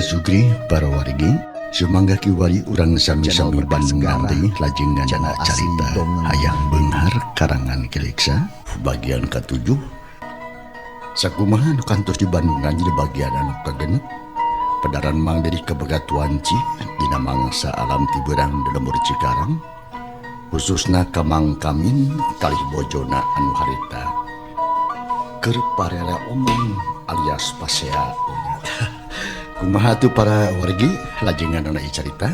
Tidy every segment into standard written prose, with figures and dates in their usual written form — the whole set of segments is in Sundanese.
Sugri para wargi sumangga kiwari urang sami-sami Bandungan deui lajengan Channel asli carita dongeng. Hayang Beunghar karangan Kiliksa bagian ke-7. Sakumaha nu kantos di Bandungan di bagian anu kagenep pedaran Mang Dedi kabegatuan Ci dina mangsa alam ti beurang di lembur Cikarang khususna ka Mang Kamin kalih bojona anu harita keur parera omong alias pasea. Kumaha tuh para wargi lajengan ana carita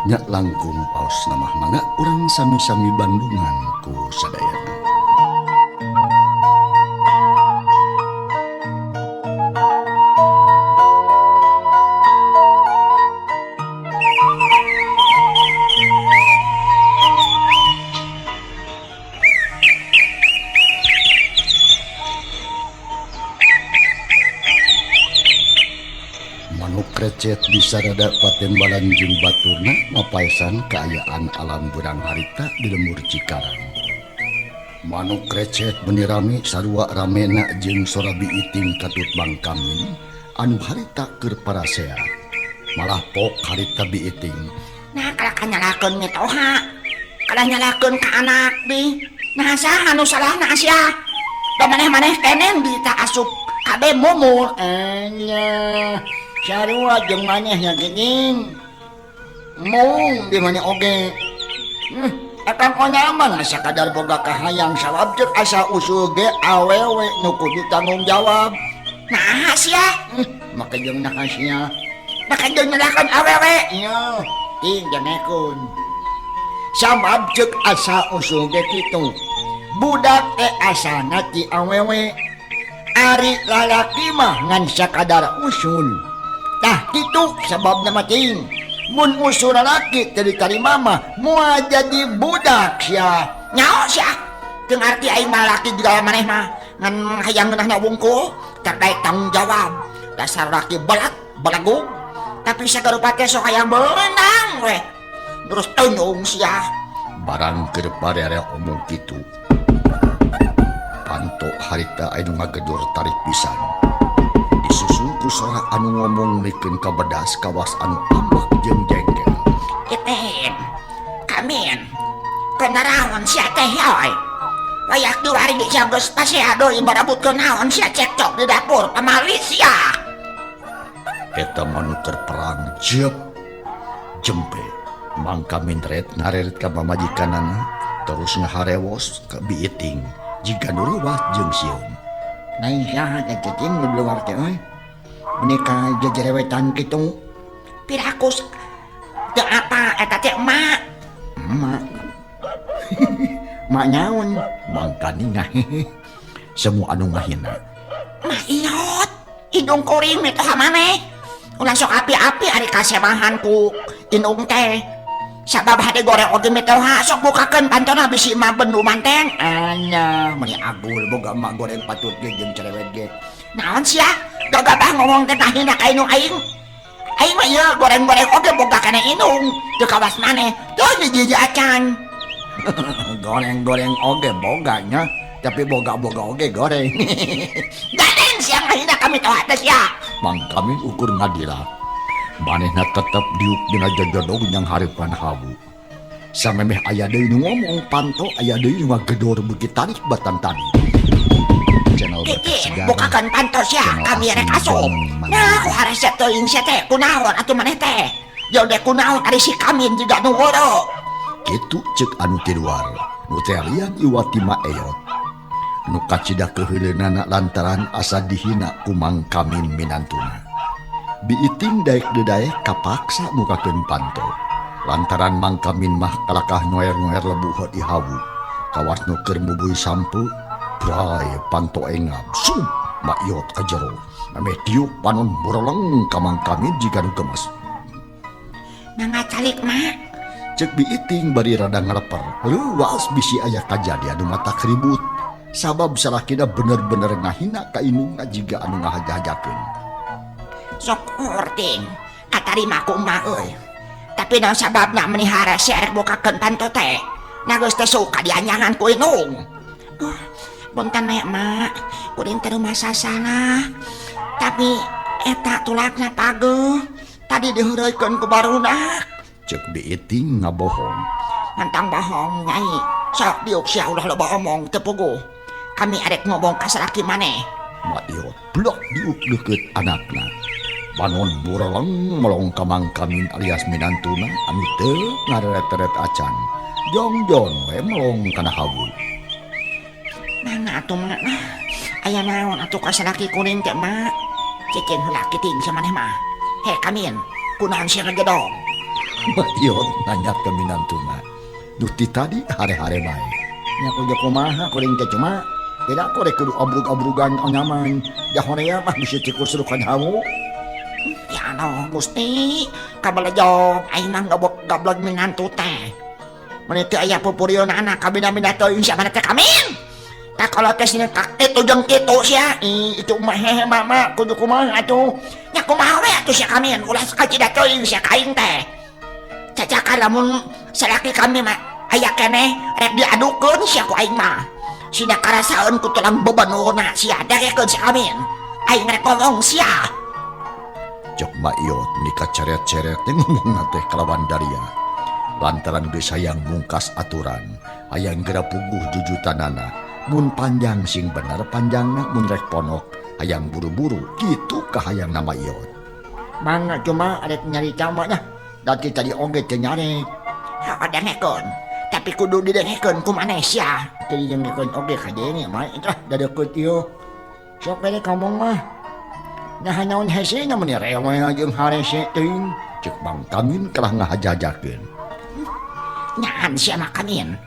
nya langkung paos namah mangga urang sami-sami Bandungan ku sadayana. Manuk recet di sarada patembalan jeung baturna mapaesan kaayaan alam beurang harita di lembur Cikarang. Manuk recet meuni rame sarua ramena jeung sora biiting katut Mang Kamin anu harita keur parasea. Malah pok harita biiting. Nah kalah kanyalakeun mitoha, kalah nyalakeun ka anak di. Nah saha nu salahna sia? Da maneh-maneh kenen di ta asup kabeh mumul. Enya. Sarua jeung maneh nya geuning. Mung di maneh oge. Akang onyaman sakadar boga kahayang sabab ceuk asa usul ge awewe nu kudu tanggung jawab. Naha sia? Make jeung naha sia? Make jeung nyalahkeun awewe. Iya, ting janekun. Sabab ceuk asa usul ge kitu. Budak teh asana ti awewe. Ari lalaki mah ngan sakadar usul. Tah kitu sababna mah ting. Mun usul lalaki teu ditarima mah moal jadi budak sia. Nyaho sia? Teu ngarti aing mah laki juga maneh mah ngan hayang ngeunahna wungkul terkait tanggung jawab. Dasar laki belat belagu. Tapi sagarupa teh sok hayang beunang we. Terus tenyung sia. Barang keur parere omong kitu. Panto harita anu ngagedor tarik pisan. Disusul ku sora anu ngomong mikeun kabedas kawas anu ambek jeung jengkel. Itin, Kamin, kenaraon sia teh euy. Wayak diwari di sia geus pasea deui barabutkeun naon sia cekcok di dapur pamali sia. Eta manuk keur perang jep jempe. Mang Kamin ret ngareret ka pamajikanana terus ngaharewos ka biiting jiga nu reuwas jeung sieun. Lain saha teh cicing nu luar teh euy. Menika jejerewetan kitu. Pirakus teu apa eta teh emak. Emak. Mak nyaun. Mangkani ngahehe. Semua anu ngahina. Mah iyot, indung kuring mitoha maneh. Ulah sok api-api ari kasemahan ku indung teh. Sabab hade goreng oge mitoha sok bukakeun pantona bisi mah bendu manteng. Anya, meuni agul boga emak goreng patut ge jeung cerewet ge. Naon sia? Gagabah ngomong teh ngahina ka indung aing. Aing mah ieu goreng-goreng oge boga kana indung, teu kawas maneh. Teu hiji-hiji acan. Goreng-goreng oge boga nya, tapi boga-boga oge goreng. Gaden sia ngahina ka mitoha teh sia. Mang Kamin ukur ngadila. Manehna tetep diuk dina jojodog nyang hareupan hawu. Samemeh aya deui nu ngomong panto aya deui nu ngagedor beuki tarik batan tadi. Channel Kiki, Berkas Segarang. bukakan panto sia, Channel kami asli rek asup. dongeng Mang Nah, Deddy. ku harese teuing sia teh, kunaon atuh maneh teh? Jauh deh kunaon ari si Kamin juga nu ngoro. Kitu ceuk anu ti luar, nu teh lian Iwati ma eyot. Nu kacida keuheuleunana lantaran asa dihina ku Mang Kamin minantuna. Biiting daek dedaek kapaksa mukakeun panto. Lantaran Mang Kamin mah kalakah noer-noer lebuh di hawu. Kawas nu keur mubuy sampu, bray panto engap, sup mayot ka jero. Memeh diuk panon boroleng ka Mang Kamin jiga nu gemes. Mangga calik mak. Ceuk biiting bari rada ngaleper. Leuwas bisi aya kajadian nu matak ribut. Sabab salakina bener-bener ngahina ka indungna jiga anu ngahaja-hajakeun. Sok orting katarima ku emak euy. Tapi naon sababna meuni harese rek bukakeun panto teh? Nah geus teh suka dianyangan ku indung. Oh, punten we emak, kuring teh rumasa salah. Tapi eta tulakna pageuh. Tadi diheureuykeun ku barudak. Cek Biiting ngabohong. Mantang bohong nyai. Sok diuk sia ulah loba omong teu puguh. Kami arek ngomong ka salaki maneh. Mak Iyot blok diuk deukeut anakna. Panon bureleng melong ka Mang Kamin alias minantuna anu teu ngareret-eret acan. Jongjon we melong kana hawu. Mana atuh mak? Aya naon atuh ka salaki kuring teh mak? Cicing heula kiting sia maneh mah. He Kamin, kunaon sia ngegedong? Mak Iyot nanya ka minantuna. Nu ti tadi hare-hare bae. Nya kudu kumaha kuring teh cuma tidak korek kudu abrug-abrugan anyaman. Da horea mah bisa cikusrukan hawu. Ya Allah Gusti, kabalejong aing mah gabok gablog minantu teh. Mun teu aya pupurieunana kabina-bina teuing sia maneh teh Kamin. Tah kalau teh sini kak itu jeung kitu sia. Ih, itu mah hehe mama kudu kumaha atuh. Nya kumaha we atuh sia Kamin, ulah kacida teuing sia ka aing teh. Cacakan lamun salaki kami mah aya keneh rek diadukeun sia ku aing mah. Sina karasaeun ku tulang bebenurna sia darekeun sia Kamin. Aing rek ngomong sia. Cek Mak Iyot menika ceret-ceret teh ngomongna teh kalawan daria. Lantaran geus hayang mungkas aturan, hayang geura puguh jujutanana. Mun panjang sing bener panjangna, mun rek ponok hayang buru-buru kitu kahayangna Mak Iyot. Mangga cuma arek nyarita mah nya. Da ti tadi oge teu nyarek. Heuh dengekeun. Tapi kudu didengekeun ku maneh sia. Teu didengekeun oge kadenge mah eta da deukeut ieu. Sok bere ngomong mah. Nah naon hese nya mun rewel jeung harese teuing. Cek Mang Kamin kalah ngahajajakeun. Nyaan sia mah Kamin.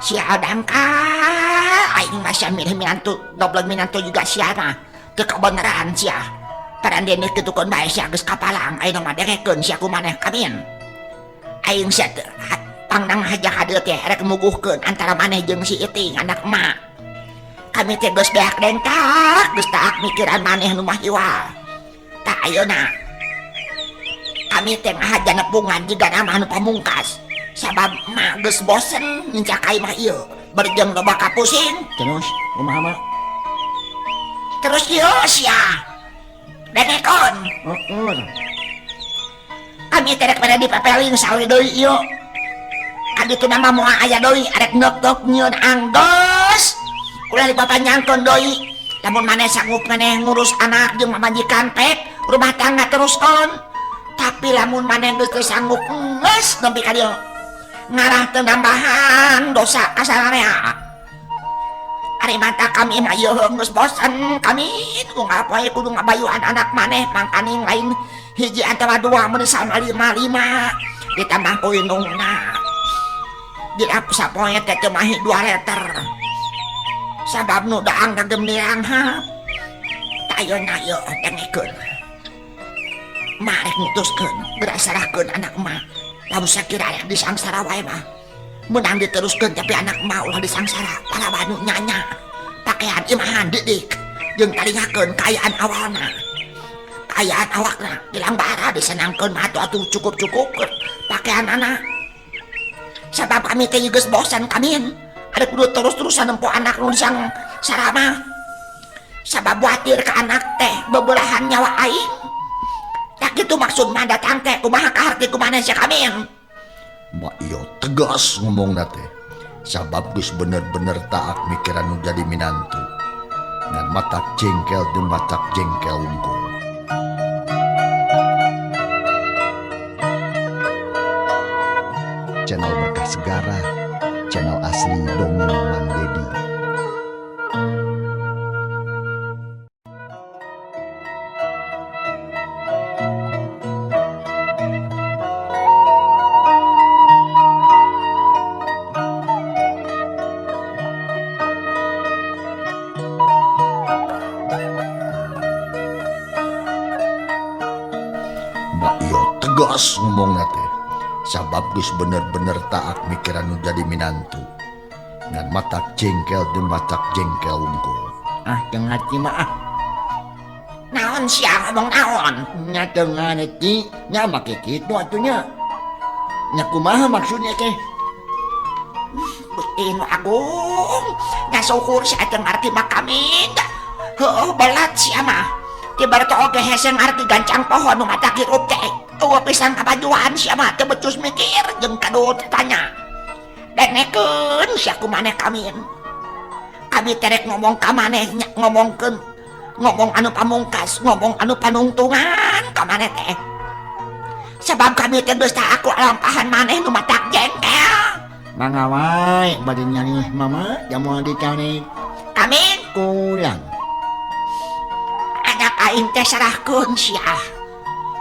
Sia dangka aing mah sia milih minantu, goblok minantu juga sia mah. Teu kabeneran sia. Parandene kitukeun bae sia geus kapalang aing mah dengekeun sia ku maneh Kamin. Aing sia teh pangnang haja ka dieu teh rek muguhkeun antara maneh jeung si Iting anak emak. Kami teh geus beak dengkak, geus taak mikiran maneh nu mah hiwal. Tah ayeuna kami teh ngahaja nepungan jiga nama anu pamungkas. Sabab emak geus bosen nincak ka imah ieu, berjeng loba kapusing. Terus kumaha mak? Terus ieu sia. Dengekeun. Heeh. Kami teh rek pada dipepeling sawe deui ieu. Kaditu nama moal aya deui arek neuk-neuk nyieun anggeus. Ulah dipapanjangkeun deui. Lamun maneh sanggup maneh ngurus anak jeung pamajikan pek, rumah tangga teruskeun. Tapi lamun maneh geus teu sanggup geus nepi ka dieu. Ngarah teu nambahan dosa ka sararea. Ari mata kami mah ieu geus bosen kami unggal poe kudu ngabayuhan anak maneh mangkaning lain hiji antara dua mun sama lima lima ditambah ku indungna. Dina sapoe teh teu mahi 2 liter. Sabab nu daang kagemdirang ha. Tah ayeuna ieu dengekeun. Mak rek mutuskeun, geura sarahkeun anak emak. Lamun sakira rek disangsara wae mah. Meunang diteruskeun tapi anak emak ulah disangsara, para banu nyanya. Pakaian imahan didik jeung talingakeun kaayaan awalna. Kaayaan awakna bilang bara disenangkeun mah atuh cukup-cukup pakaian anak. Sabab kami teh geus bosan kamin. Ada kudu terus-terusan nempo anak nu disangsara mah. Sabab watir ka anak teh bebelahan nyawa aing. Tak kitu maksud mah datang teh kumaha kaharti kumaha sia kamin. Mak Iyot tegas ngomongna teh. Sabab geus bener-bener taak mikiran nu jadi minantu. Ngan matak jengkel jeung matak jengkel wungkul. Channel Berkah Segara, channel asli Dongeng Mang Dedi. Mak Iyot tegas ngomongna teh. Sabab geus bener-bener taak mikiran nu jadi minantu. Ngan matak jengkel jeung matak jengkel wungkul. Ah teu ngarti mah ah. Naon sia ngomong naon? Nya teu ngarti, nya make kitu atuh nya. Nya kumaha maksudnya teh? Gusti nu agung, nya syukur sia teu ngarti mah kami. Heueuh belat sia mah. Tibar teh oge hese ngarti gancang pohon nu matak hirup teh. Eueuh pisan kamajuan sia mah teu becus mikir jeung kadu tanya. Denekeun sia ku maneh kamin. Kami teh rek ngomong ka maneh nya ngomongkeun ngomong anu pamungkas, ngomong anu panungtungan ka maneh teh. Sabab kami teh geus tah aku lampahan maneh nu matak jengkel. Mangga wae bade nyarih mama jamuan ditarik. Kamin kurang. Anak aing teh sarahkeun sia.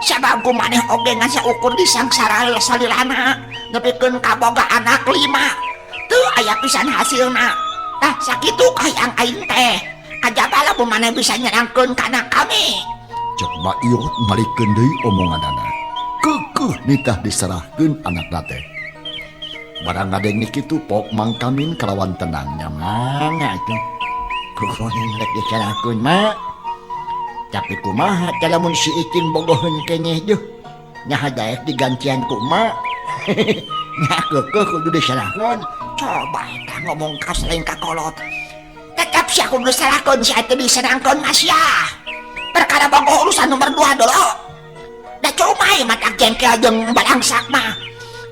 Sabab ku maneh oge ngan saukur disangsara salilana nepikeun kaboga anak 5. Teu aya pisan hasilna. Tah sakitu kahayang aing teh. Kajaba lamun maneh bisa nyerangkeun ka anak kami. Cek Mak Iyot malikeun deui omonganana. Keukeuh nitah diserahkeun anakna teh. Barang ngadenge kitu pok Mang Kamin kalawan tenang nya mangga atuh. Kukuning rek diserahkeun mah. Tapi kumaha teh lamun si Iting bogoheun keneh duh. Nyaha daek digantian ku emak. Nya keukeuh kudu diserahkeun. Coba eta ngomong ka selain ka kolot. Tetep sia kudu diserahkeun sia teh disenangkeun mah sia. Perkara bogoh urusan nomor 2 dulu. Da cuma ieu mah jengkel jeung balangsak mah.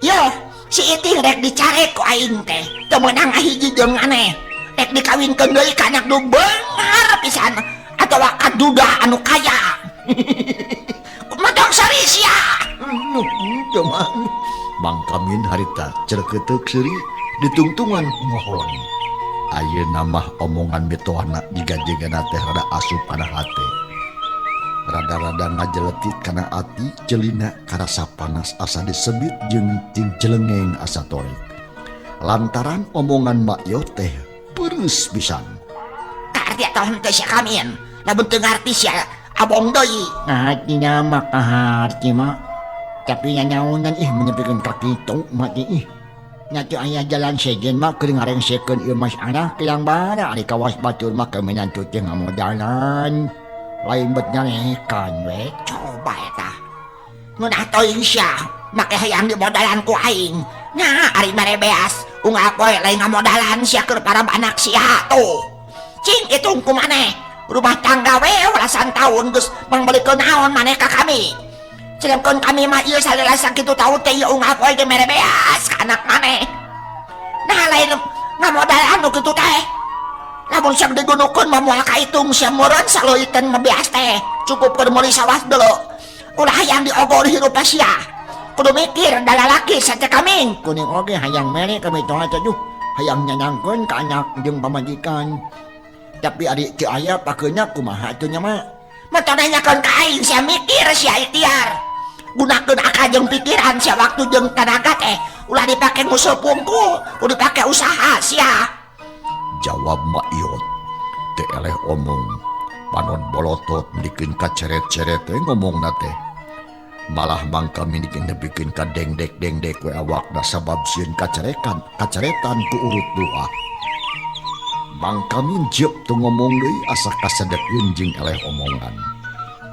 Yeuh, si Iting rek dicarek ku aing teh. Teu meunang ngahiji jeung aneh. Rek dikawinkeun deui ka anak nu beunghar pisan atawa ka duda anu kaya. Kumaha seri sia? Teu mah. Mang Kamin harita cerketeuk seuri ditungtungan ngoholeng. Ayeuna mah omongan mitohana digajengana teh rada asup kana hate. Rada-rada ngajeletit kana ati celina karasa panas asa disebit jeung ting jelengeng asa torek. Lantaran omongan Mak Yot teh pereus pisan. Kaarti atawa henteu sia Kamin? Lamun teu ngarti sia abong deui. Ngahatina mah kaharti mah. Tapi nyanyaonan ih menyepikeun ka kitu mah teh ih. Nya teu aya jalan sejen mah keur ngarengsekeun ieu masalah kilang bara ari kawas batur mah kemenantu teh ngamodalan. Lain bet nyarekan we. Coba eta. Ngeunah teuing sia make hayang dimodalan ku aing. Nya ari mere beas unggal poe lain ngamodalan sia keur para anak sia tuh. Cing hitung ku maneh. Rumah tangga we belasan tahun geus mangbeulikeun naon maneh ka kami. Sedangkan kami mah ieu salila sakitu taun teh ieu unggal poe ge mere beas ka anak maneh. Nah lain ngamodalan nu kitu teh. Lamun siang digunukeun mah moal kaitung sia meureun saleuiteun mah beas teh. Cukup keur meuli sawah deuleu. Ulah hayang diogor hirup sia. Kudu mikir da lalaki saja kami. Kuning oge hayang mere kami toha teh duh. Hayang nyanangkeun ka anak jeung pamajikan. Tapi ari teu aya pakeuna kumaha atuh nya mah. Mah teu nanyakeun ka aing sia mikir sia ikhtiar. Gunakeun akal jeung pikiran sia waktu jeung tenaga teh ulah dipake ngusup wungkul, kudu dipake usaha sia. Jawab Mak Iyot. Teu eleh omong. Panon bolotot mendikeun ka ceret-ceret teh ngomongna teh. Malah Mang Kamin nepikeun ka dengdek-dengdek we awakna sabab sieun kacarekan, kacaretan ku urut doa. Mang Kamin jeup teu ngomong deui asa kasedekeun jeung eleh omongan.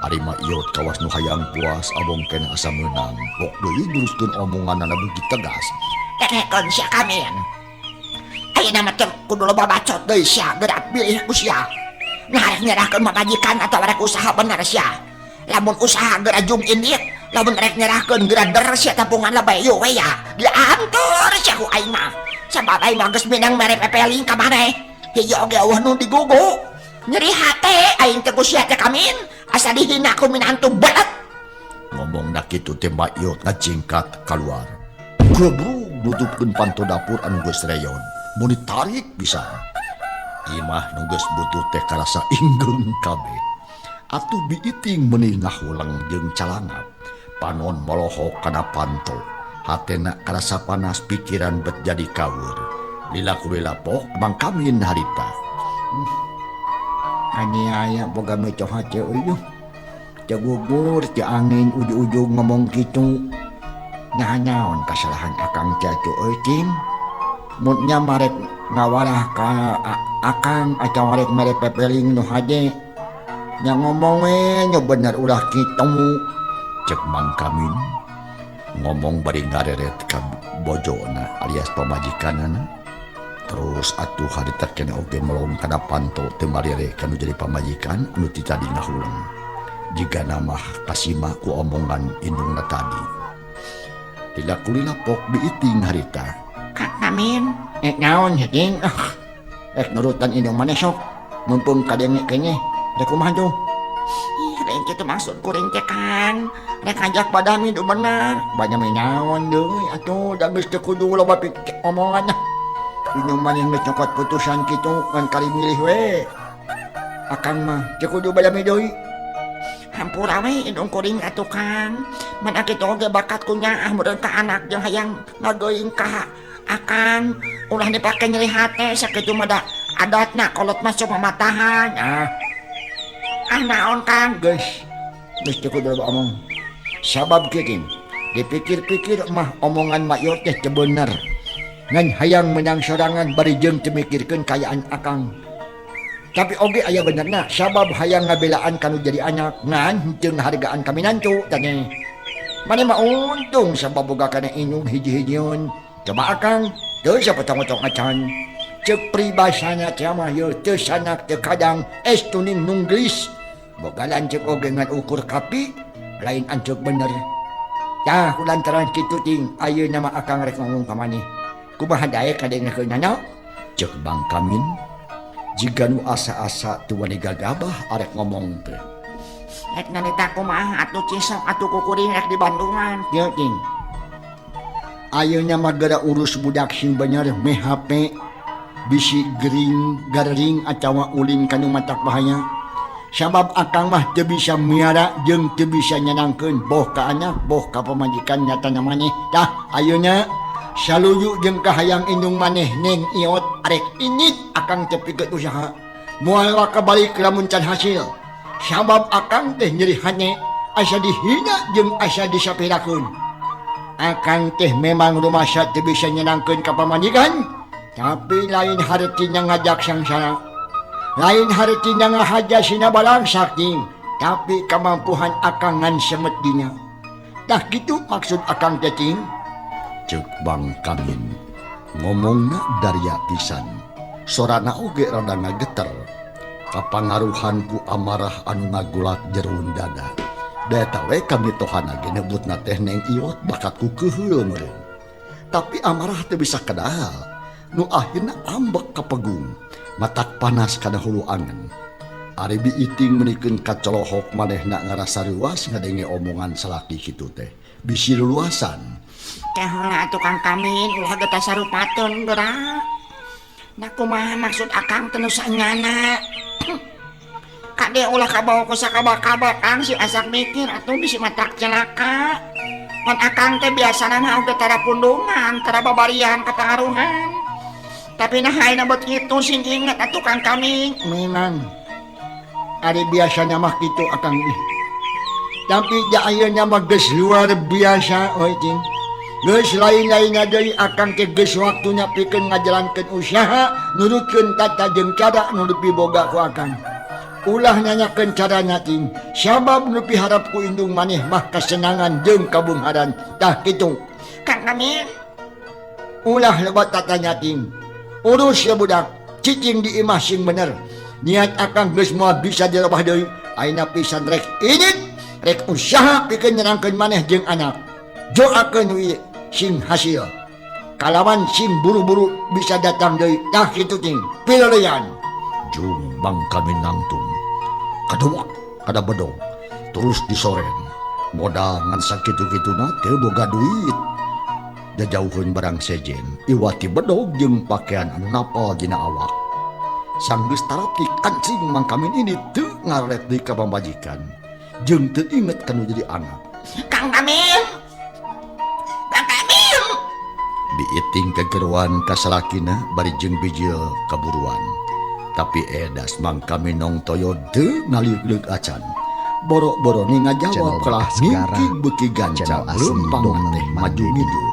Ari Mak Iyot kawas nu hayang puas abong keneh asa meunang. Pok deui neruskeun omonganana beuki tegas. Tekekeun sia Kamin. Ayeuna mah teu kudu loba bacot deui sia geura pilih ku sia. Nah rek nyerahkeun pamajikan atawa rek usaha bener sia. Lamun usaha geura jung indit, lamun rek nyerahkeun geura der sia tabungan lebay ieu we ya. Diantur sia ku aing mah. Sabab aing mah geus minang mere pepeling ka maneh. Hiji oge eueuh nu digugu. Nyeri hate aing teh ku sia teh Kamin. Asa dihina ku minantu belet. Ngomongna kitu teh Mak Iyot ngajingkat kaluar. Gebrug nutupkeun panto dapur anu geus reyon. Mun ditarik pisan. Imah nu geus butuh teh karasa inggeung kabeh. Atuh biiting meuni ngahuleng jeung calangap. Panon molohok kana panto. Hatena karasa panas pikiran bet jadi kawur. Lila ku lila pok Mang Kamin harita. Aniaya boga mitoha teh euy. Teu gugur teu angin ujug-ujug ngomong kitu. Nah naon kasalahan akang teh atuh euy ting. Mun nya marek ngawarah ka akang atawa rek mere pepeling nu hade. Nya ngomong we nya bener ulah kitu. Cek Mang Kamin ngomong bari ngareret ka bojona alias pamajikanana. Terus atuh harita keneh oge melong kana panto teu marere kanu jadi pamajikan anu ti tadi ngahuleng. Jika namah kasima ku omongan indungna tadi. Tidak kulila pok biiting harita. Kang Kamin. Naon heuting? Nurutan indung maneh sok. Mumpung kadenge keneh. Rek kumaha tuh? Ih, lain kitu maksud kuring teh Kang. Rek ngajak badami nu bener. Badami naon deui atuh da geus teu kudu loba omongan. Indung maneh geus nyokot putusan kitu ngan kali milih we. Akang mah teu kudu badami deui. Hampura we indung kuring atuh Kang. Man kitu oge bakat ku nyaah meureun ka anak jeung hayang ngageuing ka akang. Ulah dipake nyeri hate sakitu mah da adatna kolot mah sok mamatahan. Ah naon Kang? Geus. Geus teu kudu loba omong. Sabab kieu ting, dipikir-pikir mah omongan Mak Yot teh teu bener. Ngan hayang menang sorangan bari jeung teu mikirkeun kaayaan akang. Tapi oge aya benerna sabab hayang ngabelaan kanu jadi anak ngan henteu ngahargaan ka minantu tanya. Mane mah untung sabab boga kana indung hiji-hijieun. Coba akang teu sapotong-otong acan. Ceuk pribasana teh mah yeuh teu sanak teu kadang es tuning nungglis. Boga lanceuk oge ngan ukur kapi lain anceuk bener. Tah kulantaran kitu ting ayeuna mah akang rek ngomong ka maneh. Kumaha daek kadengekeunana? Ceuk Bang Kamin. Jiga nu asa-asa teu wani gagabah arek ngomong teh. Rek nganita kumaha atuh cisok atuh kukuring rek di Bandungan. Ieu ting. Ayeuna mah geura urus budak sing bener meh HP bisi gering garering atawa ulin kanu matak bahaya. Sabab akang mah teu bisa miara jeung teu bisa nyenangkeun boh ka anak boh ka pamajikan nyatana maneh. Tah ayeuna saluyu jeung kahayang indung maneh neng iot arek init akang teu pikeun usaha. Moal kabalik lamun can hasil. Sabab akang teh nyeri hane asa dihina jeung asa disapirakeun. Akang teh memang rumasa teu bisa nyenangkeun ka pamajikan, tapi lain hartina ngajak sangsara. Lain hartina ngahaja sina balangsak ting, tapi kamampuhan akang ngan semet dina. Tah kitu maksud akang teh ting. Ceuk Bang Kamin ngomongna daria pisan, sorana oge rada ngageter. Kapangaruhan ku amarah anu ngagulak jeroan dada. Deta we kamitohana ge nebutna teh Neng Iot bakat ku keuheul meureun. Tapi amarah teu bisa kadahal. Nu akhirna ambek ka pegung, matak panas kana hulu angen. Ari biiting menikeun kacolohok manehna ngarasa reuas ngadenge omongan salaki kitu teh. Bisi luluasan. Teh heula atuh Kang Kamin ulah geus sarupateun geura. Nah kumaha maksud akang teh nu sanyana? Kade ulah kabawa ku sakaba-kaba Kang si asak mikir atuh bisi matak celaka. Pan akang teh biasana mah oge tara pundungan, tara babarian kapangaruhan. Tapi nah ayeuna beut kitu sing inget atuh Kang Kamin. Memang ari biasana mah kitu akang ih. Tapi da ayeuna mah geus luar biasa euy ting. Geus lain-lainna deui akang teh geus waktuna pikeun ngajalankeun usaha nurutkeun tata jeung cara nu dipiboga ku akang. Ulah nanyakeun carana ting, sabab nu piharap ku indung maneh mah kasenangan jeung kabungharan. Tah kitu. Kang Kamin ulah lebat tatanya ting. Urus ya budak, cicing di imah sing bener. Niat akang geus moal bisa dirobah deui. Ayeuna pisan rek init, rek usaha pikeun nyenangkeun maneh jeung anak. Doakeun we sing hasil. Kalawan sing buru-buru bisa datang deui. Tah kitu ting. Pilarian. Jung Bang Kamin nangtung. Kaduak kada bedog terus disoren. Modal ngan sakitu-kituna teu boga duit. Jajauheun barang sejen, iwati bedog jeung pakaian anu napal dina awak. Sanggeus tarapti kancing Mang Kamin ini teu ngaret deui ka pamajikan. Jeung teu inget kanu jadi anak. Kang Kamin. Kang Kamin. Biiting kegeruan ka salakina bari jeung bijil kaburuan. Tapi edas Mang Kamin nong toyo teu ngaliuk-liuk acan. Boro-boro ni ngajawab kalah ngingkig beuki gancang leumpang teh maju ngidul.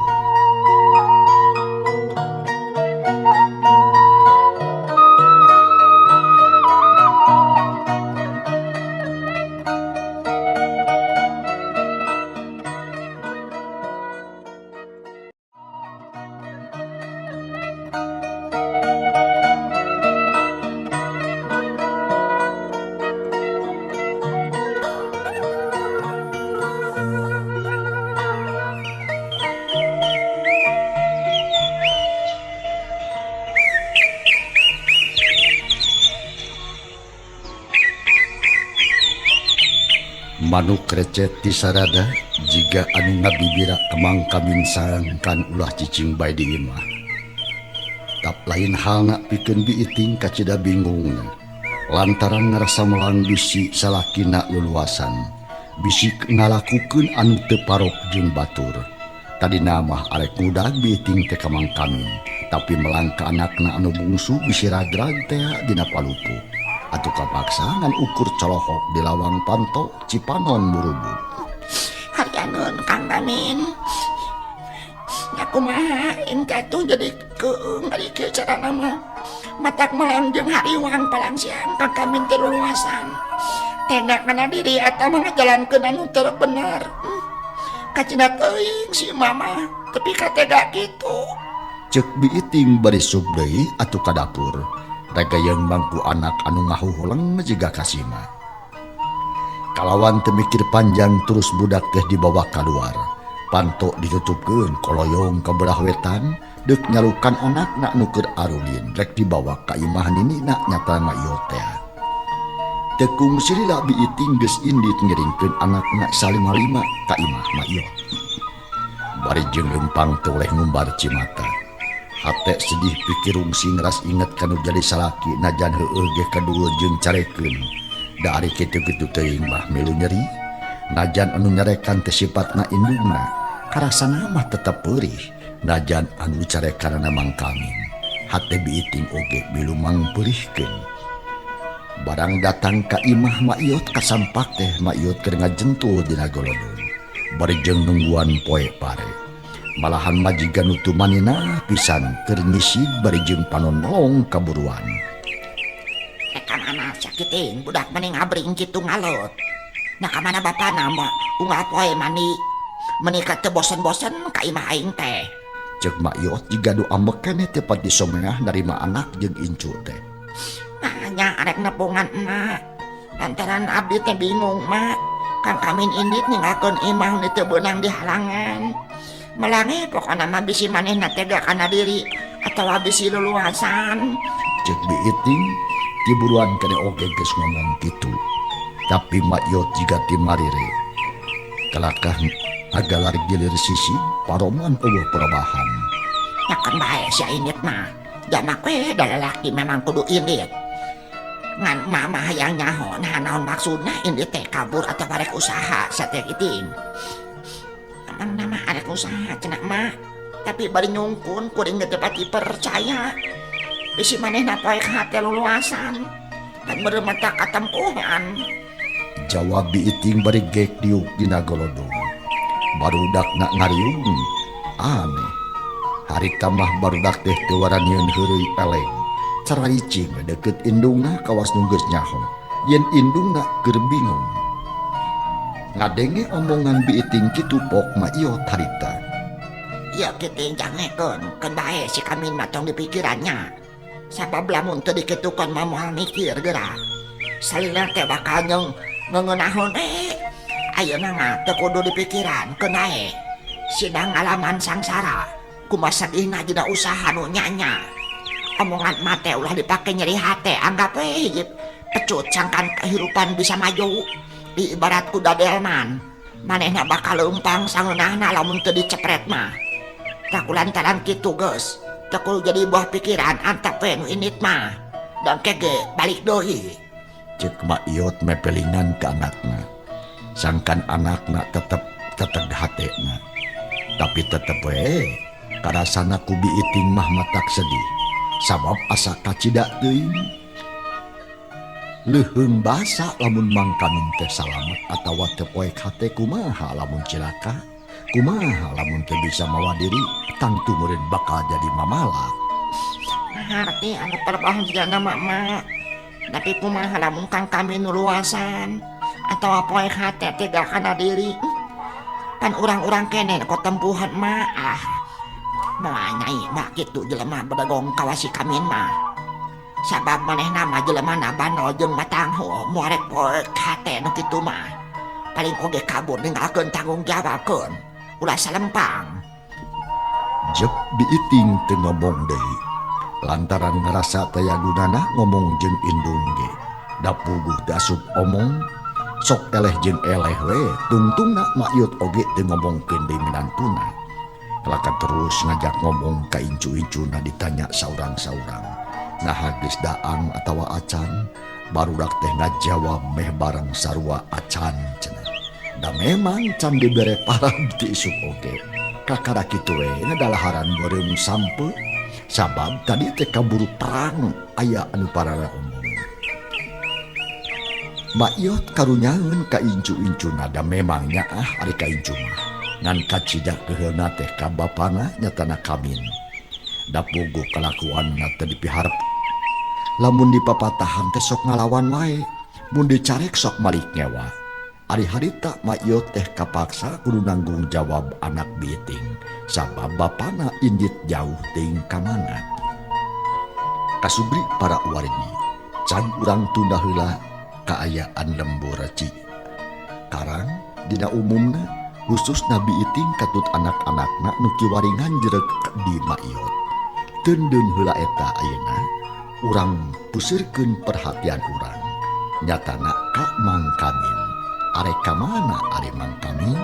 Manuk recet ti sarada jiga anu ngabibira kemang kamin sangkan ulah cicing bae di imah. Tap lain halna pikeun biiting kacida bingungna. Lantaran ngarasa melang bisi salakina luluasan. Bisi ngalakukeun anu teu parok jeung batur. Tadina mah arek ngudag biiting teh ka Mang Kamin, tapi melang ka anakna anu bungsu bisi ragrag teh dina palupuh. Atuh kapaksa ngan ukur colohok di lawang panto Cipanon burubuk. Haryanun Kang Kamin. Ya kumaha engke tuh jadi keung ari kieu carana mah. Matak melang jeung hariwang palang siang Kang Kamin teh luluasan. Tega kana diri eta mah ngajalankeun anu teu bener. Kacina teuing si mama tapi katega kitu. Ceuk biiting bari sup deui atuh ka dapur. Ragayeung mangku anak anu ngahuhuleng jiga kasima. Kalawan teu mikir panjang terus budak teh dibawa kaluar. Panto ditutupkeun koloyong ka belah wetan deuk nyalukan anakna nu keur arulin rek dibawa ka imah ninina nyata ma ieu teh. Teu kungsi lila biiting geus indit ngiringkeun anakna salima-lima ka imah ma ieu. Bari jeung leumpang teu oleh ngumbar cimata. Hate sedih pikir rungsing ras inget kanu jadi salaki najan heueuh ge kadua jeung carekeun. Da ari kitu-kitu teuing mah milu nyeri. Najan anu nyarekan teh sipatna indungna, karasana mah tetep peurih. Najan anu carekanana Mang Kamin, hate biiting oge milu mangpeurihkeun. Barang datang ka imah Ma Iyot kasampak teh Ma Iyot keur ngajentul dina golodong. Bari jeung nungguan poe pare. Malahan majikan nu tumanina pisan keur nyisid bari jeung panon melong kaburuan. Ka mana sakitin budak meni ngabring kitu ngalot. Nah ka mana bapana mah unggal poe mani meni ka teu bosen-bosen ka imah aing teh. Ceuk Ma Iyot jiga nu ambek keneh teh pati someah narima anak jeung incu teh. Nah nya arek nepungan emak. Lantaran abdi teh bingung mak. Kang Kamin indit ninggalkeun imah nu teu beunang dihalangan. Melange pokona mah bisi manehna tega kana diri atawa bisi luluasan. Ceuk biiting tiburuan kene oge geus ngomong kitu. Tapi Ma Iyot jiga timarire. Kalakah agalar gilir sisi paroman eueuh perubahan. Nyakan bae sia indit mah. Jamak we da lalaki memang kudu indit. Ngan mama hayang nyaho nah naon maksudna indit teh kabur atawa rek usaha sia teh iting. Emang nama arek usaha cenah mah. Tapi bari nyungkun kuring teu pati percaya. Bisi manehna poek hate luluasan. Dan meureun mata katempuhan. Jawab biiting bari gek diuk dina golodong. Barudakna ngariung. Aneh. Harita mah barudak teh teu waranieun heureuy eleng. Cararicing deukeut indungna kawas nu geus nyaho. Yen indungna keur bingung. Ngadenge omongan biiting kitu pok Ma Iyot harita. Ya kitu jangekeun, keun bae si Kamin mah tong dipikirannya. Sabab lamun teu dikitukeun mah moal mikir geura. Salila teh bakal ngeunahon ayeuna mah teu kudu dipikiran keun bae. Sidang ngalaman sangsara, kumaha sedihna dina usaha nu nya-nya. Omongan mah teh ulah dipake nyeri hate, anggap we hiji pecut sangkan kehidupan bisa maju. Di ibarat kuda delman, manehna bakal leumpang sangeunahna lamun teu dicepret mah. Tah kulantaran kitu geus, teu kudu jadi buah pikiran antep we nu indit mah. Dan kege balik deui. Ceuk Ma Iyot mepelingan ka anakna. Sangkan anakna tetep teteg hatena. Tapi tetep we karasana ku biiting mah matak sedih. Sabab asa kacida teuing. Leuheung basa lamun Mang Kamin teh salamet atawa teu poek hate kumaha lamun cilaka, kumaha lamun teu bisa mawa diri, tangtu meureun bakal jadi mamala. Ngarti anu perbahagiana mama. Tapi kumaha lamun Kang Kamin nu luasan atawa poek hate tega kana diri. Pan urang-urang kene kok tempuhan mah ah. Moal nyai mah kitu jelema bedegong kawasi Kamin mah. Sabab manehna mah jelemana bandol jeung matangho moal rek poek hate nu kitu mah. Paling oge kabur ninggalkeun tanggung jawabkeun. Ulah salempang. Jep biiting teu ngomong deui. Lantaran ngarasa taya gunana ngomong jeung indung ge. Da puguh teu asup omong. Sok eleh jeung eleh we, tungtungna Mak Yot oge teu ngomongkeun deui minantuna. Kalaka terus ngajak ngomong ka incu-incuna ditanya saurang-saurang. Naha geus daang atawa acan, barudak teh ngajawab meh bareng sarua acan cenah. Da memang can dibere parab ti isuk oge. Kakara kitu we ngadalaharan beureum sampe, sabab tadi teh kaburu perang aya anu parara omong. Mak Yot karunyaeun ka incu-incuna da memang nyaah ari ka incu mah. Ngan kacida keuheulna teh ka bapana nyatana Kamin. Da puguh kalakuanna teh dipiharep. Lamun dipapatahan teh sok ngalawan wae, mun dicarek sok malik ngewa. Ari harita Mak Yot teh kapaksa kudu nanggung jawab anak biting, sabab bapana indit jauh teuing ka mana. Kasubri para wargi, can urang tunda heula kaayaan lembur reci. Karang dina umumna khusus Nabi Iting katut anak-anakna nu kiwari nganjrek di Mak Yot. Teundeun heula eta ayeuna urang pusirkeun perhatian urang. Nyatana ka Mang Kamin. Arek ka mana ari Mang Kamin?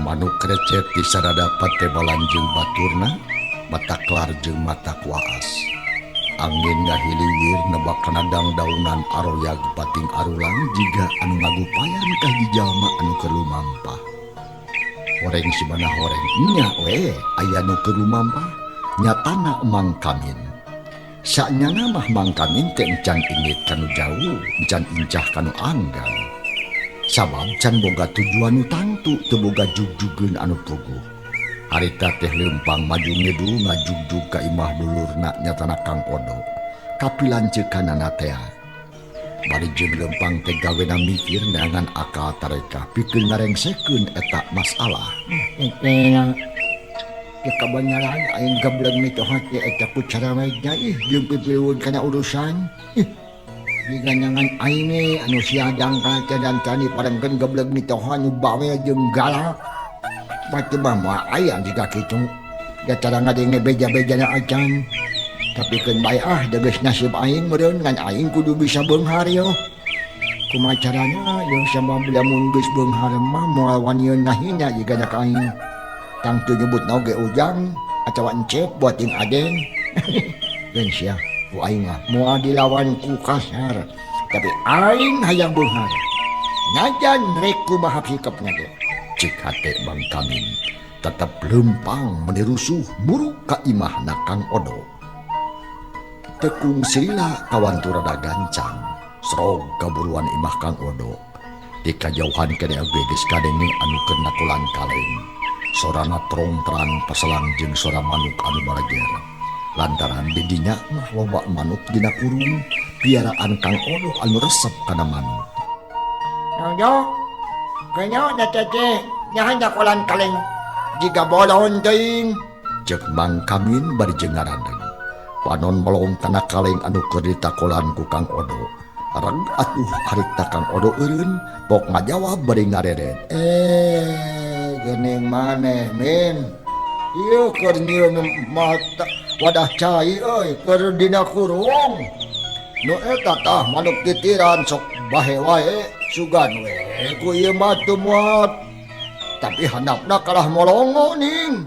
Manuk recet di sarada patebalan jeung baturna, mata klar jeung mata kuaas. Angin ngahiliwir nebak kana dangdaunan aroyag pating arulang jiga anu ngagupayan ka hiji jalma anu keur lumampah. Horeng simana horeng nya we aya nu keur lumampah, nyatana Mang Kamin. Sanyana mah Mang Kamin teh encan indit kanu jauh, encan incah kanu anggang. Sabab can boga tujuan nu tangtu, teu boga jugjugeun anu puguh. Harita teh leumpang maju ngidul ngajugjug ka imah dulurna nyatana Kang Odo. Kapilanceukannana tea. Bari jeung leumpang teh gawena mikir neangan akal tareka pikeun ngarengsekeun eta masalah. Teh kabenaran aing gebleng mitoha teh eta ku carawegna ih jeung pipilueun kana urusan. Ih, diganyangan aing ge anu sia dangkal teh dan tani parengkeun gebleng mitoha nu bawel jeung galak. Pati mah moal aya jiga kitu. Da tara ngadenge beja-bejana acan. Tapi keun bae ah da geus nasib aing meureun ngan aing kudu bisa beunghar yo. Kumaha carana jeung sabab lamun geus beunghar mah moal wanian ngahina jiga ka aing. Tangtu nyebutna oge ujang atawa encep buat jeung aden. Geun sia ku aing mah moal dilawan ku kasar. Tapi aing hayang beunghar. Najan rek kumaha sikapna ge. Cik hate Mang Kamin tetep leumpang meni rusuh muruk ka imahna Kang Odo. Tekung silila kawantu rada gancang, srog kaburuan imah Kang Odo. Di kajauhan kene oge geus kadenge anu keur nakulan kaleng. Sorana trong-trang paselang jeung sora manuk anu barager. Lantaran di dinya mah loba manuk dina kurung, piaraan Kang Odo anu resep kana manuk. Odo, kenyo na teteh, nyahan nakulan kaleng. Jiga bolon teuing. Ceuk Mang Kamin bari jeung ngaradeg. Panon melong kana kaleng anu keur ditakolan ku Kang Odo. Reg atuh harita Kang Odo eureun, pok ngajawab bari ngareret. Geuning maneh min. Ieu keur nyieun mata wadah cai euy keur dina kurung. Nu eta tah manuk titiran sok bahe wae sugan we ku ieu mah teu muat. Tapi handapna kalah molongo ning.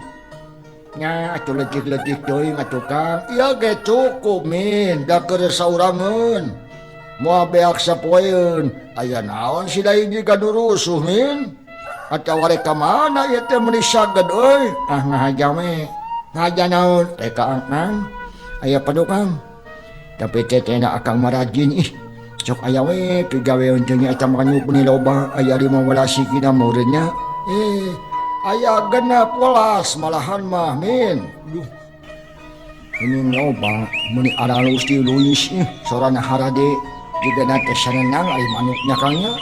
Nya atuh leutik-leutik teuing atuh Kang. Ieu ge cukup min da keur saurangeun. Moal beak sapoeun. Aya naon si deui jiga nu rusuh min. Atawa rek ka mana ieu teh meuni saged euy. Ah ngahaja we. Ngahaja naon? Rek ka Akang. Aya padukang. Tapi tetehna Akang mah rajin ih. Sok aya we pigaweun teh nya eta mah nu meuni loba aya 15 sikina meureun nya. Aya 16 malahan mah min. Duh. Ini loba meuni aralus di Luis sorana harade jigana teh sarenang ari manuknya Kang nya.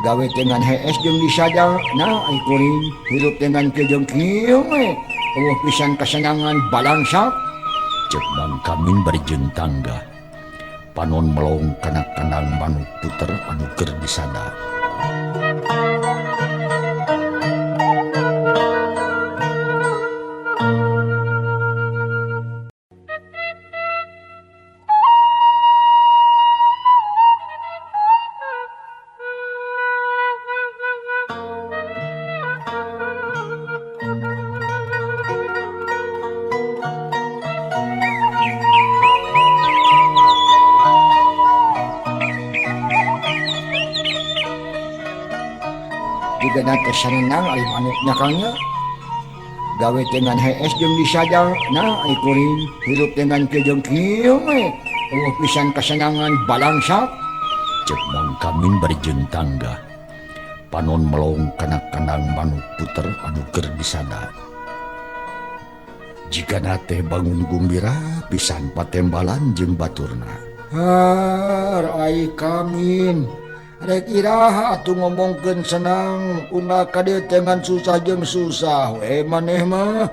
Gawe teh ngan hees jeung disada nah ai kuring hirup teh ngan kieu jeung kieu we. Eueuh pisan kasenangan balangsak. Cek Mang Kamin bari jeung tangga. Panon melong kana kandang manuk puter anu keur disada. Jigana teh sarenang ari manuknya Kang nya. Gawe teh ngan hees jeung disada nah ai kuring hirup teh ngan kieu jeung kieu we. Eueuh pisan kasenangan balangsak. Cek Mang Kamin bari jeung tangga. Panon melong kana kandang manuk puter anu keur disada. Jigana teh bangun gumbira pisan patembalan jeung baturna. Har ai Kamin. Rek iraha atuh ngomongkeun senang unggal ka dieu teh ngan susah jeung susah we maneh mah.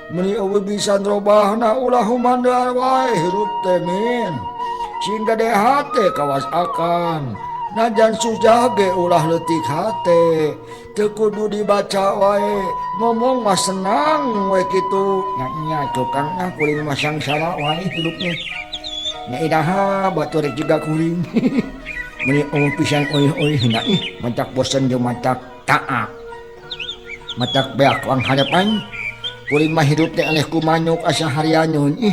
Meuni eueuh bisa robahna ulah humandar wae hirup teh min. Sing gede hate kawas akang. Najan susah ge ulah leutik hate. Teu kudu dibaca wae ngomong mah senang we kitu. Nya nya tukang ah kuring mah sangsara wae hirup teh. Nya iraha batur rek juga kuring. Meuni eueuh pisan eueuh-eueuh na ih matak bosen jeung matak taak. Matak beak harapan kuring mah hirup teh eleh ku manuk asa harianun ih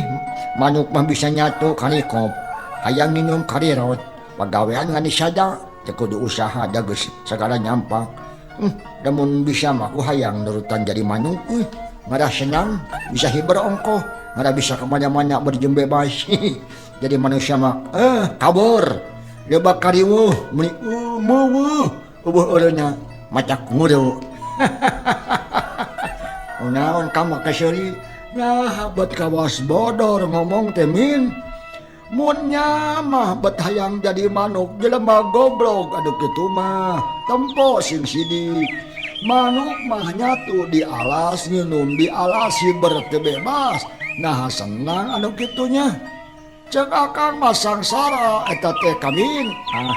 manuk mah bisa nyatu karikop. Hayang nginum karirot pagawean ngan disada teu kudu usaha da geus sagala nyampak. Lamun bisa mah ku hayang nurutan jadi manuk euy. Ngarah senang bisa hiber ongkoh ngarah bisa kemana-mana berjem bebas. Jadi manusia mah kabur. Lebak kariweuh meuni meuweuh eueuh eureunna matak nguru. Naon ka mah kaseuri nah bet kawas bodor ngomong teh min. Mun nya mah bet hayang jadi manuk jelema goblok aduh kitu mah tempo sing sidik. Manuk mah nyatu di alas nginum di alas hiber teu bebas. Nah senang anu kitunya. Cek akang mah sangsara eta teh Kamin. Ah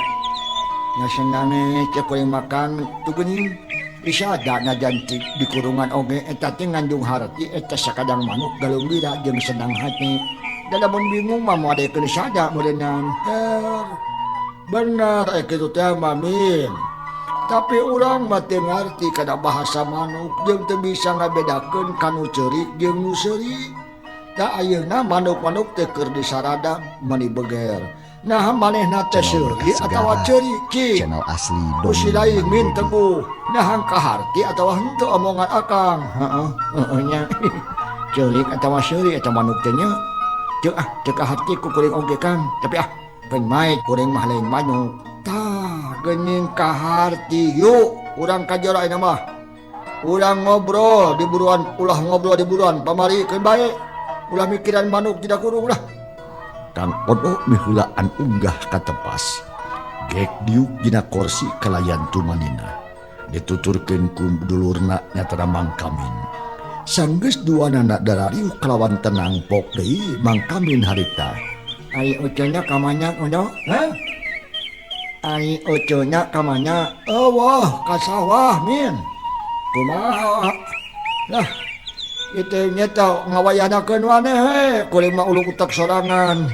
nya senange cek kuring makan tu geuning. Bisa najan di kurungan oge eta teh ngandung harti eta sakadang manuk galumbira jeung senang hati. Da lamun bingung mah moal daekeun sada meureunnan. Bener kitu teh mah min. Tapi urang mah teu ngarti kana bahasa manuk jeung teu bisa ngabedakeun kanu ceurik jeung nu seuri. Da ayeuna manuk-manuk teh keur disarada meuni beger. Nah manehna teh seuri atawa ceurik cik. Channel asli Usi dongeng lain Mang min Dedi. teguh. Nah kaharti atawa henteu omongan akang. Heeh, heeh nya. Ceurik atawa seuri eta manuk teh nya. Teu ah, teu kaharti ku kuring oge Kang. Tapi ah, keun mae kuring mah lain manuk. Tah, geuning kaharti yuk urang ka jero ayeuna mah. Urang ngobrol di buruan, ulah ngobrol di buruan pamari keun bae. Ulah mikiran manuk tidak kurung lah. Kang Odo miheulaan unggah katepas. Gek diuk dina korsi kalayan tumanina. Dituturkeun ku dulurna nyatana Mang Kamin. Sanggeus duanana darariuh kalawan tenang pok deui Mang Kamin harita. Ari ucuna ka mana Odo? Hah? Ari ucuna ka mana? Eueuh ka sawah min. Kumaha? Lah itu nya tau ngawayanakeun maneh he kuring mah uluk utek sorangan.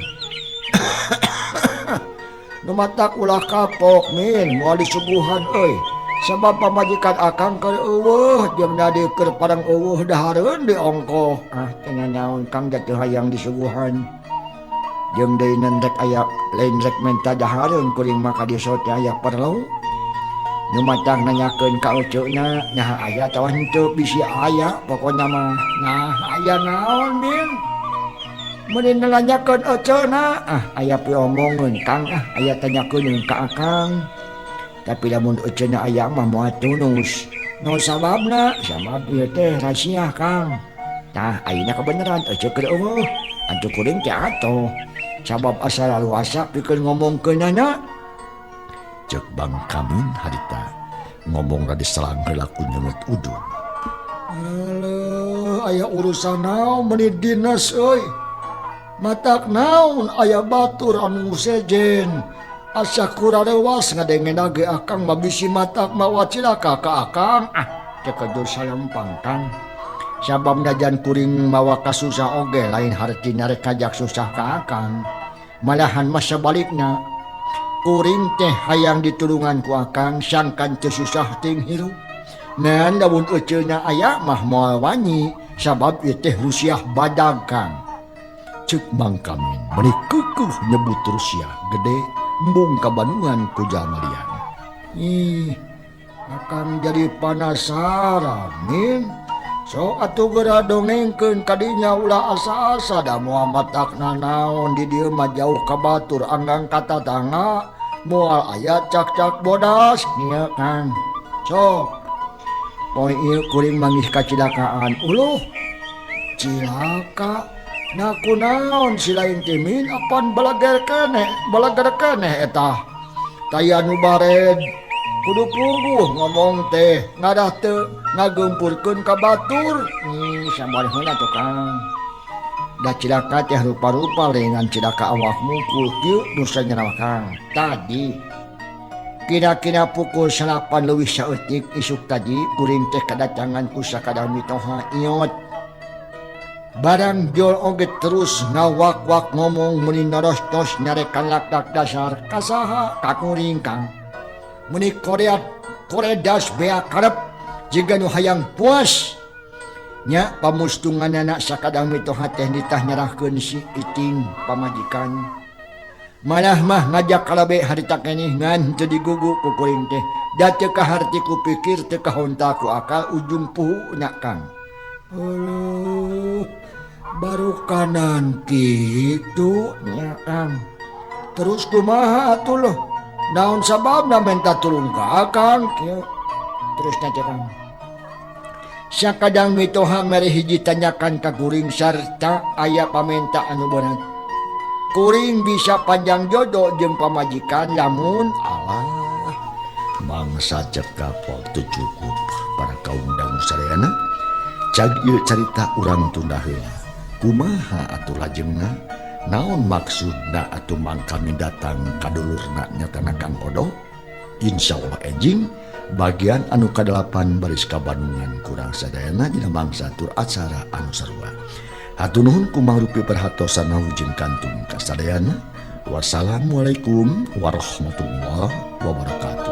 Nu matak ulah kapok min moal disuguhan euy. Sabab pamajikan akang keur eueuh jeung nadi keur parang eueuh dahareun di ongkoh. Ah teu nanaon Kang da teu hayang disuguhan. Jeung deui rek aya lain rek menta dahareun kuring mah ka desa teh aya perlu. Nu matang nanyakeun ka uceuna nah aya atawa henteu bisi aya pokona mah. Nah aya naon min? Meuni nanyakeun uceuna ah aya piomongeun Kang ah aya tanyakeun ka akang. Tapi lamun uceuna aya mah moal tunus. Nu sababna? Sabab ieu teh rahasia Kang. Tah ayeuna kebeneran euceu keur eueuh. Antu kuring teh atoh. Sabab asa laluasa pikeun ngomongkeunana. Cek Bang Kamin harita ngomong radi selang heula ku nyeungeut udud. Alah, aya urusan naon meuni dinas euy. Matak naon aya batur anu sejen. Asa kurarewas ngadengena ge akang mah bisi matak mawa cilaka ka akang. Ah, teu kejur salempang Kang. Sabab najan kuring mawa kasusah oge lain hartina rek ngajak susah ka akang. Malahan mah sabalikna kuring teh hayang ditulungan ku akang sangkan teu susah ting hirup. Ngan lamun euceuna aya mah moal wani sabab ieu teh rusiah badag Kang. Ceuk Mang Kamin meuni keukeuh nyebut rusiah gede embung ka Bandungan ku jalma lian. Ih, akang jadi panasaran min. Sok atuh geura dongengkeun kadinya ulah asa-asa da moal matakna naon di dieu mah jauh ka batur anggang ka tatangga moal aya cak-cak bodas nya Kang. Sok poe ieu kuring manggih kacilakaan uluh cilaka na kunaon si lain teh min apan balager keneh eta taya nu bared kudu puguh ngomong teh ngadah teu ngagempurkeun ka batur. Sabar heula tuh Kang. Da cilaka teh rupa-rupa lengan cilaka awak mungkul kieu dosa nyarawa Kang. Tadi kira-kira pukul 8 leuwih saeutik isuk tadi kuring teh kadatangan ku sakadang mitoha iot. Barang jol oge terus ngawak-wak ngomong meuni norostos nyarekan lakdak dasar kasaha ka kuring Kang. Meuni Korea koredas bea karep jiga nu hayang puas nya pamustunganana sakadang mitoha teh nitah nyerahkeun si Iting pamajikan. Malah mah ngajak kalabe harita keneh ngan teu digugu ku kuring teh da teu kaharti ku pikir teu kahonta ku akal ujung puhuna Kang. Aduh, baru kanan kitu nya Kang. Terus kumaha atuh loh? Naon sababna minta tulung ka akang kieu? Terus nya Kang. Sakadang mitoha mere hiji tanyakan ka kuring sarta aya pamenta anu berat. Kuring bisa panjang jodoh jeung pamajikan lamun Allah mangsa cekap waktu cukup para kaum dangu sadayana. Cag ieu carita urang tunda heula. Kumaha atuh lajengna? Naon maksudna atuh Mang Kamin datang ka dulurna nyatana Kang Odo? Insyaallah enjing bagian anu ka-8 baris ka Bandungan kurang sadayana dina mangsa tur acara anu sarua. Hatur nuhun kumangrupi perhatosan jeung kantun kasadayana. Wassalamualaikum warahmatullahi wabarakatuh.